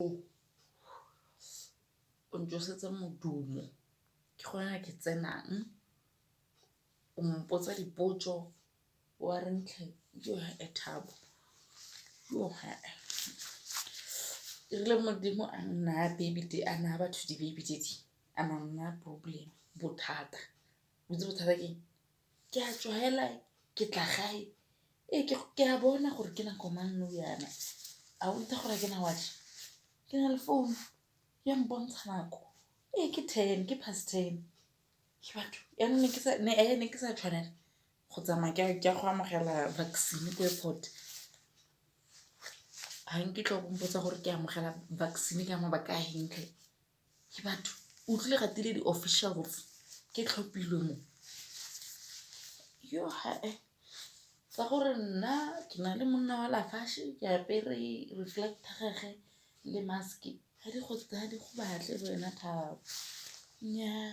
O ntsosetsa modumo ke gona ke tsenang, o mpotsa dipotso wa reng tlhe Thabo he-eh. Erile Modimo a nnaya baby a naya batho di-baby daddy a na nna problem, bothata. O itse bothata ke eng, ke a tswa fela ke tla gae ee ke a bona gore ke nako mang nou yana, a o itse gore ga ke na watch ke na le phone ya mpontsha nako ee ke ten, ke past ten. Batho yanong ne ke sa tshwanela go tsamaya ke ya go amogela vaccine ko airport. Ga nkitla o bo mpotsa gore ke amogela vaccine ka mabaka a eng tlhe. Batho o utlwile gatile di-officials ke tlhophilwe mo, he-eh tsa gore nna ke na le monna wa lefatshe ke apere reflector gage le mask ga di go batle le wena Thabo, nnyaa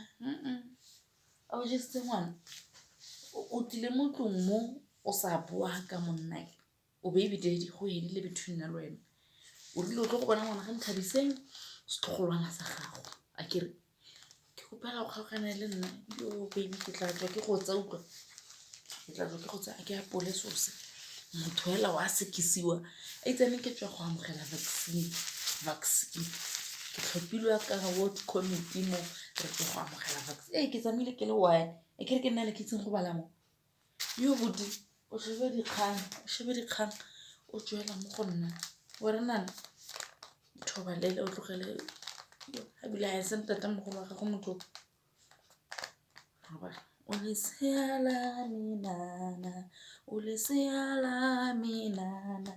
a o jesitse ngwana, o tlile mo 'tlong mo o sa boa ka monna o baby daddy go fedile between nna le wena. O rile o tlo go bona ngwana ga Nthabiseng setlogolwana sa gago akere, ke kgopela o kgaogane le nna baby ke tla tswa ke go tsaya utlwa, ke tla tswa ke go tsaya ke apole selo se motho fela o a sekisiwa aitsane ke tswa go amogela vaccine, vaccine ke tlhophilwe ka ward committee mo re tswa go amogela vaccine. Ee ke tsamaile ke le one akere ke nna le ke itseng go bala mo, buti o shebe dikgang, o shebe dikgang o tswela mo go nna o re nana ithobalele o tlogele ebile ga e se ntatemogolo wa gago motho o. O lesea la me nana, o lesea la me nana,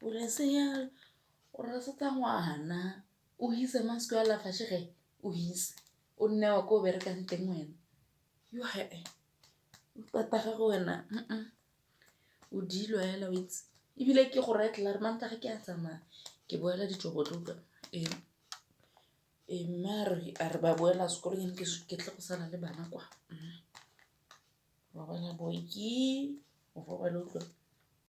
o lesea o rasetsa ngwana o hise mask ya lefatshe ge o hise o nne wa ko o berekang teng wena he-eh tata gago wena o dilwa fela o itse ebile ke go raya klaar Mantaga ke a tsamaya ke boela ditsobotla utlwa ee. Ee mme a re ba boela sekolong ke tle go sala le bana kwa. Robala boiki, o robale utlwa.